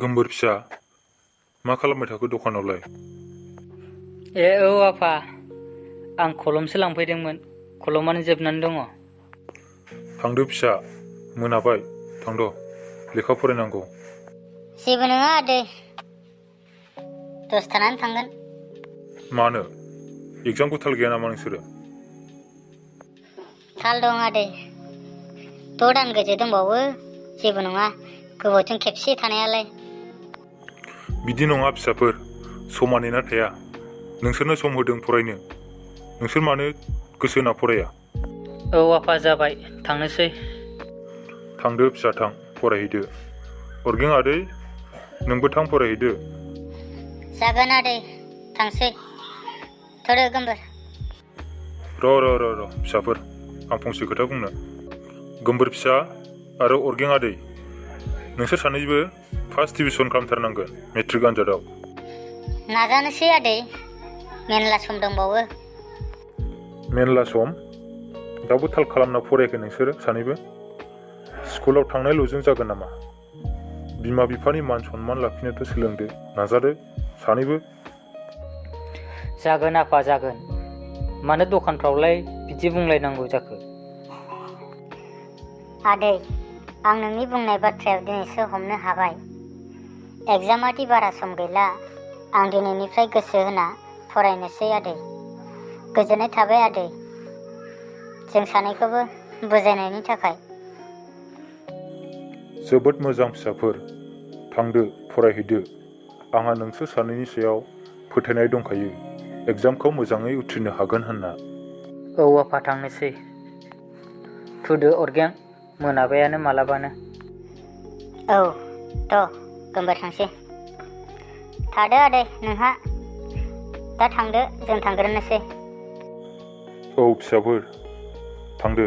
गोमबोर फिसा मा खालामबाय थाखो दखानावलाय? औ आफा, आं कलमसो लांफैदोंमोन। कलमानो जोबनानै दङ। थांदो फिसा, मोनाबाय। थांद', लेखा फरायनांगौ। जेबो नङा आदै, दसे थानानै थांगोन। मानो? एग्जामखौ थाल गैया नामा नोंसोरो? थाल दं आदै, 6 दान गोजो दंबावो। जेबो नङा, गोबावजों खेबसे थानायालाय। बिदि नङा फिसाफोर, समा नेना थाया। नोंसोरनो सम होदों फरायनो, नोंसोर मानो गोसो होना फराया? औ आफा, जाबाय, थांनोसै। थांदो फिसा, थां, फरायहैदो। अरगें आदै, नोंबो थां फरायहैदो। जागोन आदै, थांसै। थोदो गोमबोर। र' फिसाफोर, आं फंसे खोथा बुंनो। गोमबोर फिसा आरो अरगें आदै, नोंसोर सानैबो फार्स्ट डिभिजन खालामथारनांगोन मेट्रिक आनजादाव। नाजानोसै आदै, मेरला सम दंबावो। मेरला सम? दाबो थाल खालामना फरायाखै नोंसोरो सानैबो? स्कुलाव थांनायल'जों जागोन नामा? बिमा बिफानि मान सनमान लाखिनोथ' सोलोंदो, नाजादो सानैबो। जागोन आफा, जागोन। मानो दखानफ्रावलाय बिदि बुंलायनांगौ जाखो? आदै, आं नोंनि बुंनाय बाथ्रायाव दिनैसो हमनो हाबाय। एग्जामादि बारा सम गैला, आं दिनैनिफ्राय गोसो होना फरायनोसै आदै। गोजोननाय थाबाय आदै, जों सानैखौबो बुजायनायनि थाखाय। जोबोद मोजां फिसाफोर, थांदो फरायहैदो। आंहा नोंसोर सानैनि सायाव फोथायनाय दंखायो, एग्जामखौ मोजाङै उथ्रिनो हागोन होनना। औ आफा, थांनोसै। थुदो अरगें, मोनाबायानो मालाबानो। औ, गोमबोर, थांसै। थादो आदै नोंहा, दा थांदो, जों थांग्रोनोसै। औ फिसाफोर, थांदो।